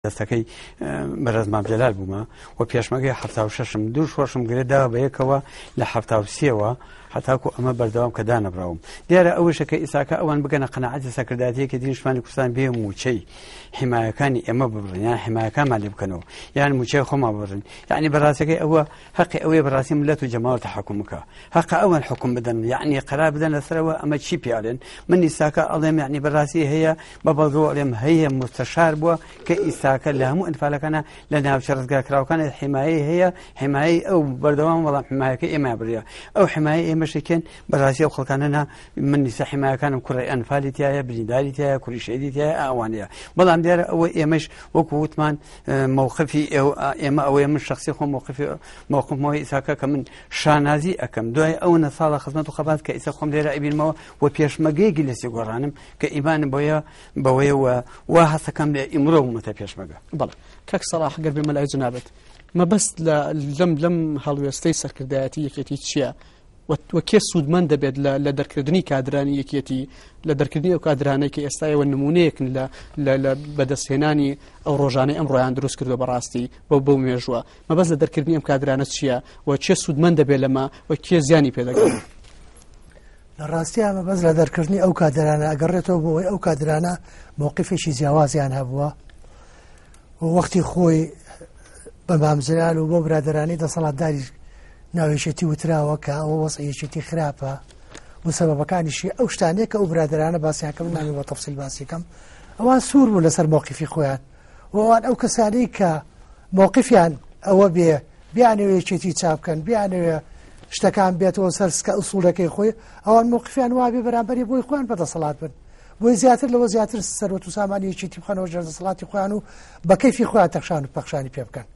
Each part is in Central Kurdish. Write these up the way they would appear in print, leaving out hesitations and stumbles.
دەستەکەی بەڕێز مام جەلال بوومە و پێشمەگەی 76م دوو شۆڕشم گرێ داوە بە یەکەوە لە 73ەوە هەتاکو ئەمە بەردەوام کە دانەبراوم دیارە ئەوەشە کە ئیساکە ئەوان بگەنە قەناعەتی سەکردایەتیەکی دینشمانی کوردستان بێ موچەی حمایەکانی ئێمە ببڕن یان حمایەکانمان لێ بکەنەوە یان موچەی خۆمان ببڕن یعنی بەڕاستەکەی ئەوە هەقی ئەوەیە بەڕاستی ملت و جەماوەر تەحەکوم بکە هەقە ئەوان حکوم بدەن یعنی قەرار بدەن لەسەرەوە ئەمە چی پیاڵێن من ئیساکە ئەڵێم یعنی بەڕاستی هەیە بە بەڵگەوە ئەڵێم هەیە مستەشار بووە کە ئیساکە لە هەموو ئەنفالەکانە لە ناوچە ڕزگارکراوەکان حمایەی هەیە حمایەی ئەو بەردەوام بەڵام حمایەکە ئێمە بڕە ئەو حمایە ئێمەشێکێن بەڕاستی ئەو خەڵکانە نا من نیسە حمایەکانم کوڕی ئەنفالی تایە برینداری تایە کوڕی شەهیدی تایە ئەوانەیە بەڵام دیارە ئەوە ئێمەش وەکو وتمان مەوقفی ئێمە ئەوەیە من شخصی خۆم مەوقفی مەوقفمەوەی ئیساکە کە من شانازی ئەەکەم دوای ئەو نە ساڵە خزمەت و خەبات کە ئیسا خۆم لێرە ئەبینمەوە و پێشمەگەیەکی لە سێگۆڕانم کە ئیمانم بۆیە بەوەیە و وا هەستەکەم لە ئیمڕۆ بوومەتە پێشمەگە. بەڵێ کاک سەڵاح گەر بێمە لای جەنابت مەبەست لە لەم لەم هەڵوێستەی سەرکردایەتی یەکێتی چییە؟ و کێ سوودمەند دەبێت لە دەرکردنی کادرانی یەکێتی لە دەرکردنی ئەو کادرانەی کە ئێستا ئێوە نمونەیەکن لە لە بەدەستهێنانی ئەو ڕۆژانەی ئەمڕۆیان دروست کردو بەڕاستی بەو بەو مێژووە مەبەست لە دەرکردنی ئەم کادرانە چییە و کێ سوودمەند دەبێت لەمە و کێ زیانی پێدەگات؟ لە ڕاستیا مەبەست لە دەرکردنی ئەو کادرانە ئەگەڕێتەوە بۆ ئەوەی ئەو کادرانە مەوقفێکی جیاوازیان هەبووە و وەختی خۆی بە مام جەلال و بۆ برادەرانی دەسەڵاتداری ناو یەکێتی وتراوە کە ئەوە وەزعی یەکێتی خراپە و سەبەبەکانیشی ئەو شتانەیە کە ئەو برادەرانە باسیان کە من نامێ بە تەفسیل باسی کەم ئەوان سوور بوون لەسەر مەوقفی خۆیان و ئەوان ئەو کەسانەی کە مەوقفیان ئەوە بێ بیانەوێ یەکێتی چاک بکەن بیانەوێ شتەکان بێتەوە سەر سکە ئوسوڵەکەی خۆی ئەوان مەوقفیان وابێ بەرامبەری بۆی خۆیان بەدەسەڵات بن بۆی زیاتر لەوە زیاتر سەروەت و سامانی یەکێتی بخەنەوە ژێر دەسەڵاتی خۆیان و بە کەیفی خۆیان تەخشان و پەخشانی پێ بکەن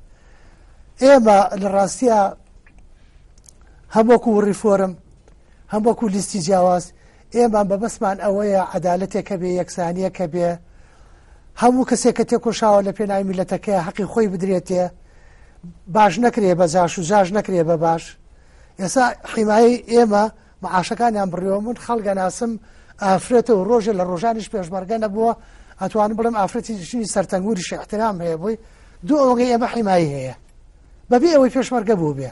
ئێمە لە ڕاستیە هەم وەکو ڕیفۆرم هەم وەکو لیستی جیاواز ئێمە بەبەستمان ئەوەیە عەدالەتێک هەبێ یەکسانیەک هەبێ هەموو کەسێک کە تێکۆشاوە لە پێناوی میلەتەکەی حەقی خۆی بدرێتێ باش نەکرێ بە جاش و جاش نەکرێ بە باش ئێستا حیمایەی ئێمە معاشەکانیان بڕیوە من خەڵک ئەناسم ئافرەتە و ڕۆژێ لە ڕۆژانیش پێشمەرگە نەبووە ئەتوانم بڵێم ئافرەتی ژنی سەرتەنگوریش احترام هەیە بۆی دوو ئەوەگەی ئێمە حیمایی هەیە بەبێ ئەوەی پێشمەرگە بوو بێ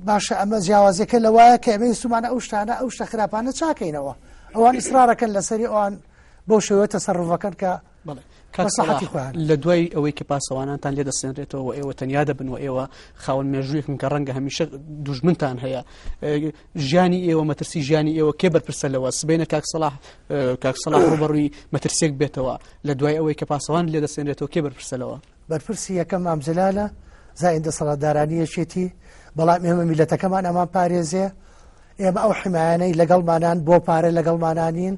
باشە ئەمە جیاوازەکە لەوایە کە ئەمە سومانە ئەو شتانە ئەو شتە خراپانە چاکەینەوە ئەوان ئیسرارەکەن لەسەری ئەوان بەو شێوەیە تەسەڕوفەکەن کە بەڵێ کاک سەڵاح لە دوای ئەوەی کە پاسەوانانتان لێ دەسێنرێتەوە و ئێوە تەنیا دەبن و ئێوە خاوەن مێژوویەکن کە ڕەنگە هەمیشە دوژمنتان هەیە ژیانی ئێوە مەترسی ژیانی ئێوە کێ بەرپرسە لەوە سبینە کاک سەڵاح کاک سەڵاح ڕوبەڕووی مەترسێک بێتەوە لە دوای ئەوەی کە پاسەوان لێ دەسێنرێتەوە کێ بەرپرسە لەوە بەرپرسی یەکەم مام جەلالە زائین دەسەڵاتدارانی یەکێتی بەڵام ئێمە میلەتەکەمان ئەمان پارێزێ ئێمە ئەو حمایانەی لەگەڵمانان بۆ پارە لەگەڵمانانین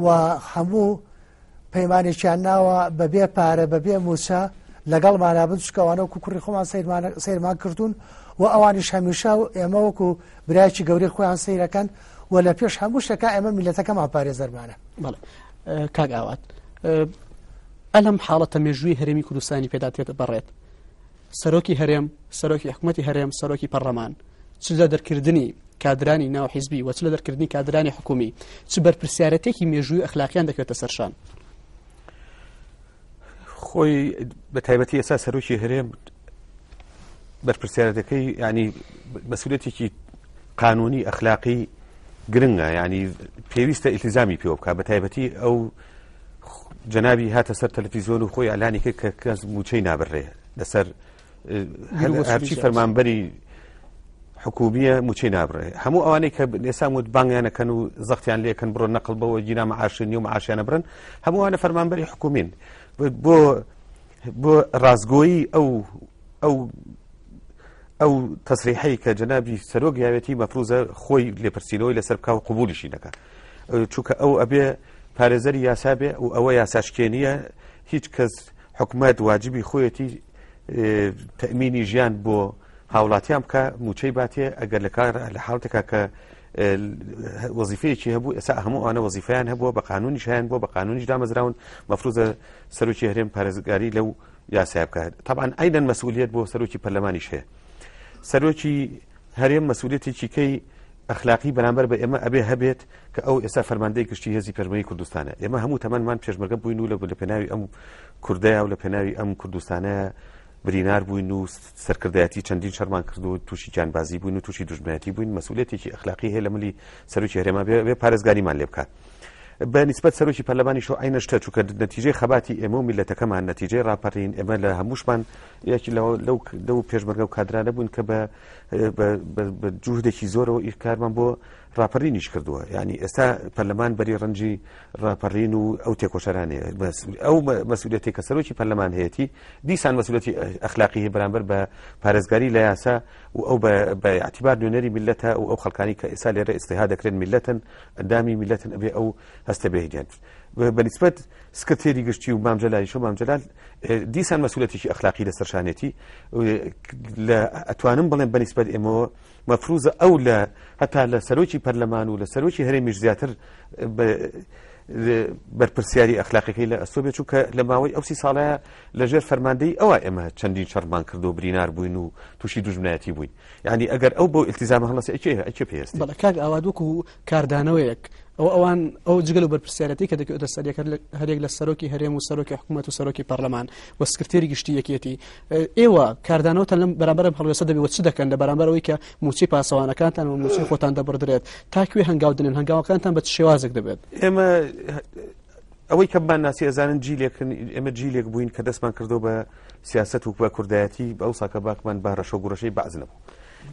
و هەموو پەیمانێکیان ناوە بەبێ پارە بەبێ موچە لەگەڵمانا بن چونکە ئەوانە وەکو کوڕی خۆمان سەیرمان کردوون و ئەوانیش هەمیشە ئێمە وەکو برایەکی گەورەی خۆیان سەیرەکەن و لە پێش هەموو شتەکە ئێمە میلەتەکەمان پارێزەرمانە. بەڵێ کاک ئاوات ئەلم حاڵەتە مێژووی هەرێمی کوردستانی پێدا تێت بەڕێت سەرۆکی هەرێم سەرۆکی حکوومەتی هەرێم سەرۆکی پەرلەمان چ لە دەرکردنی کادرانی ناو حیزبی و چ لە دەرکردنی کادرانی حکومی چ بەرپرسیارەتێکی مێژووی ئەخلاقیان دەکەوێتە سەرشان. خۆی بە تایبەتی ئێستا سەرۆکی هەرێم بەرپرسیارەتەکەی ینی مەسوولەتێکی قانونی ئەخلاقی گرنگە ینی پێویستە ئیلتیزامی پێوە بکە بە تایبەتی ئەو جەنابی هاتە سەر تەلەفیزیۆن و خۆی ئەلانی کرد کە کەس موچەی نابڕێ لەسەر هەرچی فەرمانبەری حکومیە موچەی نابڕێ هەموو ئەوانەی کە ئێستا وت بانگیانەکەن و زەختیان لێکەن بڕۆ نەقل بەوە گیرا معاشنی و معاشیانە برن هەمووانە فەرمانبەری حکومین بۆ بۆ ڕاستگۆیی ئەو ئەو ئەو تەسریحەی کە جەنابی سەرۆک یاوێتی مەفروزە خۆی لێپرسینەوەی لەسەر بکە و قوبولیشی نەکە چونکە ئەو ئەبێ پارێزەری یاسا بێ و ئەوە یاساشکێنیە هیچ کەس حکومەت واجبی خۆیەتی تەمینی ژیان بۆ هاوڵاتیان بکە موچەی باتێ ئەگەر لە کار لە حاڵتێکا کە وەزیفەیەکی هەبوو ئێستا هەموو ئەوانە وەزیفیان هەبووە بە قانونیش هەیان بووە بە قانونیش دامەزراون مەفروزە سەرۆکی هەرێم پارێزگاری لەو یاسای بکات طبعا ئەینەن مەسئولیت بۆ سەرۆکی پەرلەمانیش هەیە سەرۆکی هەرێم مەسئولیەتێکی کەی. ئەخلاقی بەرامبەر بە ئێمە ئەبێ هەبێت کە ئەو ئێستا فەرماندەی گشتی هێزی پێشمەرگەی کوردستانە. ئێمە هەموو تەمەنمان پێشمەرگە بووین و لە پێناوی ئەم کوردەیا و لە پێناوی ئەم کوردستانەیا برینار بووین و سەرکردایەتی چەندین شەرمان کرد و تووشی گیانبازی بووین و تووشی دوژمنایەتی بووین. مەسئولیەتێکی ئەخلاقی هەیە لە ملی سەرۆکی هەرێما بێ پارێزگاریمان لێ بکات. بە نیسبەت سەرۆکی پەرلەمانیشەوە عەینە شتە، چونکە نەتیجەی خەباتی ئێمە و میللەتەکەمان، نەتیجەی ڕاپەڕین، ئێمە لە هەمووشمان یەکی لەو لەو پێشمەرگە و کادرانە بووین کە بە بە جوهدێکی زۆرەوە ئیش کارمان بۆ ڕاپەرینیش کردووە. یعنی ئێستا پەرلەمان بەری ڕەنجی ڕاپەرین و ئەو تێکۆشەرانەیە. ئەو مەسئولیەتی کە سەرۆکی پەرلەمان هەیەتی دیسان مەسئولیەتی ئەخلاقی هەیە بەرامبەر بە پارێزگاری لە یاسا و ئەو بە اعتبار نوێنەری میللەتە و ئەو خەڵکانی کە ئێستا لێرە ئیستیها دەکرێن میللەتن، ئەندامی میللەتن، ئەبێ ئەو هەستە بێهێنیان. بە نیسبەت سکرتێری گشتی و مام جەلالیش و مام جەلال دیسان مەسئولیەتێکی ئەخلاقی لەسەر شانێتی. لە ئەتوانم بڵێم بە نیسبەت ئێمەوە مەفروزە ئەو لە هەتا لە سەرۆکی پەرلەمان و لە سەرۆکی هەرێمیش زیاتر بەرپرسیاری ئەخلاقیەکەی لە ئەستۆ بێت، چونکە لە ماوەی ئەو 30 ساڵەیە لەژێر فەرماندەی ئەوە ئێمە چەندین شەڕمان کردو و برینار بووین و تووشی دوژمنایەتی بووین. یعنی ئەگەر ئەو بەو ئیلتیزامە هەڵنەسێ، ئەکێ پێ هەستێ؟ بەڵێ کاک ئاوات، وەکو کاردانەوەیەک ئەو ئەوان ئەو جگەل و بەرپرسیارەتی کە دەکەوێتە سەر یەک هەرێک لە سەرۆکی هەرێم و سەرۆکی حکوومەت و سەرۆکی پەرلەمان و سکرتێری گشتی یەکێتی، ئێوە کاردانەوەتان لەم بەرامبەر ئەم هەڵوێستە دەبێت و چ دەکەن لە بەرامبەر ئەوەی کە موچەی پاسەوانەکانتان و موچەی خۆتان دەبڕدرێت؟ تا کوێ هەنگاو دەنێن؟ هەنگاوەکانتان بە چ شێوازێک دەبێت؟ ئێمە ئەوەی کە بمان ناسی ئەزانن جیلێکن، ئێمە جیلێک بووین کە دەستمان کردو بە سیاست و بە کوردایەتی، ئەو ساکە باکمان بە ڕەشە و گوڕەشەی بەعز نەبوو.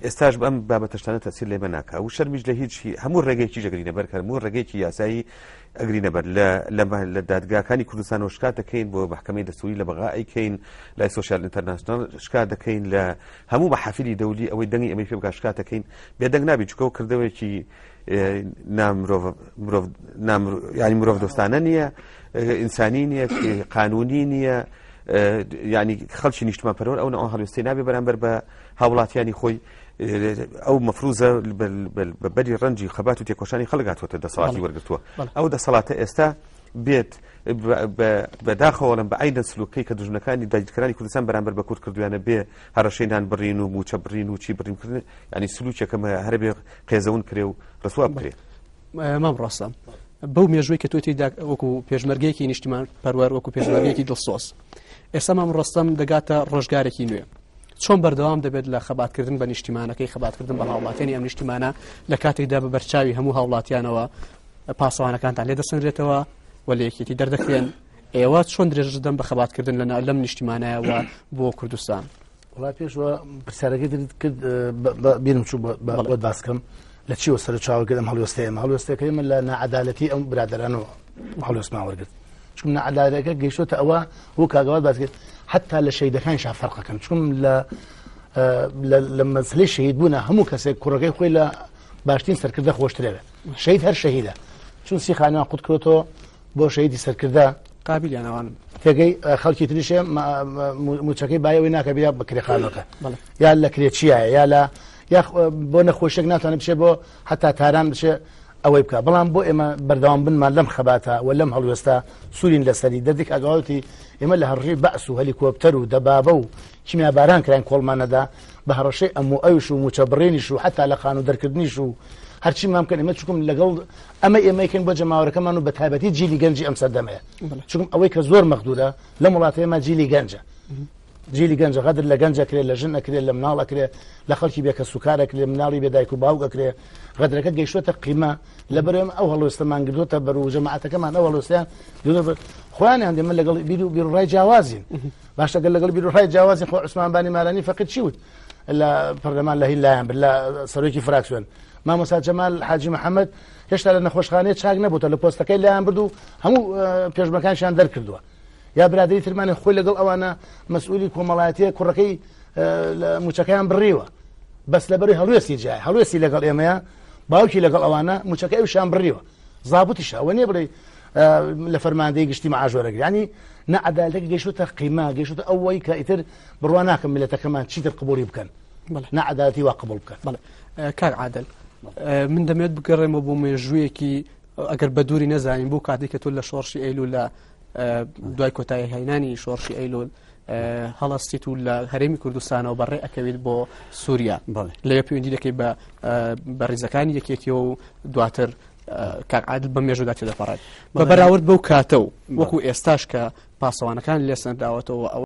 ئێستاش بەم بابەتەشتانە تەسیر لێمە ناکا و شەرمیش لە هیچ هەموو ڕێگەیەکی ژەگرینە بەر، هەموو ڕێگەیەکی یاسایی ئەگرینە بەر. لە دادگاکانی کوردستانەوە شکات دەکەین بۆ مەحکەمەی دەستوری لە بەغا ئەیکەین، لای سۆسیال ئینتەرناسیۆنال شکات دەکەین، لە هەموو مەحافلی دەولی ئەوەی دەنگی ئەمەی پێ بگا شکات دەکەین. بێدەنگ نابین، چونکە ئەو کردەوەیەکی نامرۆڤ، مرۆڤ، نامرۆ، یعنی مرۆڤ دۆستانە نییە، ئینسانی نییە، قانونی نییە، یعنی خەڵکی نیشتمان پەروەر ئەو نەوە هەڵوێستەی نابێ بەرامبەر بە هاوڵاتیانی خۆی. ئەو مەفروزە بە بەری ڕەنجی خەبات و تێکۆشانی خەڵک هاتووەتە دەسەڵاتی وەرگرتووە. ئەو دەسەڵاتە ئێستا بێت بەداخەوەڵم بە عینە سلوکەی کە دوژمنەکانی داگیرکەرانی کوردستان بەرامبەر بە کورد کردویانە، بێ هەڕەشەی نان بڕین و موچە بڕین و چی بڕین کردن، یعنی سلوکێکە هەر بێ قێزەون کرێ و ڕسوا بکرێ. مام ڕاستە بەو مێژووی کە تۆ تێیدا وەکو پێشمەرگەیەکی نیشتیمان پەروەر، وەکو پێشمەرگەیەکی دڵسۆز، ئێستا مام ڕۆستەم دەگاتە ڕۆژگارێکی نوێ، چۆن بەردەوام دەبێت لە خەباتکردن بە نیشتیمانەکەی، خەباتکردن بە هاوڵاتیانی ئەم نیشتیمانە لە کاتێکدا بە بەرچاوی هەموو هاوڵاتیانەوە پاسەوانەکانتان لێ دەسەنرێتەوە و لە یەکێتی دەردەکرێن؟ ئێوە چۆن درێژە دەدەن بە خەباتکردن لە لەم نیشتیمانەوە بۆ کوردستان؟ وڵا پێشوە پرسیارەکەی ترت کرد بیرم چوو بۆت باس کەم لە چیوە سەر چاوە ئەم هەڵوێستەیە. ئەم هەڵوێستەکە ئێمە لە ناعەدالەتی ئەم برادەرانەوە هەڵوێستمان وەرگرت، چون ناعەدالەتەکە گەیشتۆتە ئەوە و کاگەوات باس کرد حتا لە شەهیدەکان شا فەرقەکەن، چون لە مەسلەی شەهید بوونە هەموو کەسێک کوڕەکەی خۆی لە باشترین سەرکردە خۆشترەوێت. شەهید هەر شەهیدە، چون سیخانیان قوت کرۆتەوە بۆ شەهیدی سەرکردە قابلیان ئەوان تێگەی خەڵکی تریشێ موچەکەی بایەوەی ناکە بیا بە کرێخانەکە یا لە کرێچیایە یا لە یا بۆ نەخۆشێک ناتوانێت بچێ بۆ حتا تاران بچێ ئەوەی بکە. بەڵام بۆ ئێمە بەردەوام بنمان لەم خەباتە و لەم هەڵوێستە سوورین لەسەری. دەردی کاگەواوتی ئێمە لە هەڕژەی بەعس و هەلیکۆپتەر و دەبابە و کیمیاباران کراین کۆڵمانەدا بە هەڕەشەی ئەم و ئەوش و موچە بڕینیش و حتا لە خانوو دەرکردنیش و هەرچیمان بکەن ئێمە چکم لەگەڵ ئەمە ئێمەیکەین بۆ جەماوەرەکەمان و بە تایبەتی جیلی گەنجی ئەم سەردەمەیە، چونکم ئەوەی کە زۆر مەغدورە لەم وڵاتە ئێمە جیلی گەنجە، جیلی گەنجە غەدر لە گەنج ئەکرێ، لە ژن ئەکرێ، لە مناڵ ئەکرێ، لە خەڵکی بێ کەسوکار ئەکرێ، مناڵی بێ دایک و باوک ئەکرێ. غەدرەکە گەیشتۆتە قیمە. لەبەر ئێمە ئەو هەڵوێستەمان گرتووەتە بەر و جەماعەتەکەمان ئەو هەڵوێستیان گرتووەتە بەر. خۆیان هەندێ من لەگەڵ بیر و بیروڕای جیاوازین. باشە گەر لەگەڵ بیروڕای جیاوازین، خۆ عوسمان بانی مالانی فەقیر چی وت لە پەرلەمان لە هیل لایەن بر لە سەرۆکی فراکسیۆن مامۆستا جەمال حاجی محەممەد هێشتا لە نەخۆشخانەیە چاک نەبووتە لە پۆستەکەی لایان برد و هەموو پێشمەکانشیان دەرکردووە. یا برادری ترمانە خۆی لەگەڵ ئەوانە مەسئولی کۆمەڵایەتیە کوڕەکەی موچەکەیان بڕیوە بەس لەبەری هەڵوێستی جای هەڵوێستی لەگەڵ ئێمەیە باوکی لەگەڵ ئەوانە موچەکە ئەوشیان بڕیوە زابوتیشە ئەوە نییە بڵێ لە فەرماندەی گشتی معاش وەرەگری. ینی نەعەدالەتەکە گەیشتوتە قیمە، گەیشتوتە ئەوەی کە ئیتر بڕوا ناکەم میللەتەکەمان چیتر قبوڵی بکەن، نەعەدالەتی وا قبوڵ بکەن. کاک عادل، من دەمێت بگەڕێمەوە بۆ مێژوویەکی ئەگەر بە دووری نەزانین بۆ کاتێک کە تۆ لە شۆڕشی ئەیلوول لە دوای کۆتایی هێنانی شۆڕشی ئەیلول هەڵەستیت و لە هەرێمی کوردستانەوە بەڕێ ئەکەویت بۆ سووریا لەوێ پەیوەندی دەکەی بە بە ریزەکانی یەکێتیەوە و دواتر کاک عادل بە مێژوودا تێدەپەڕێت بە بەراورد بەو کاتە و وەکو ئێستاش کە پاسەوانەکان لێسەندراوەتەوە ئەوە.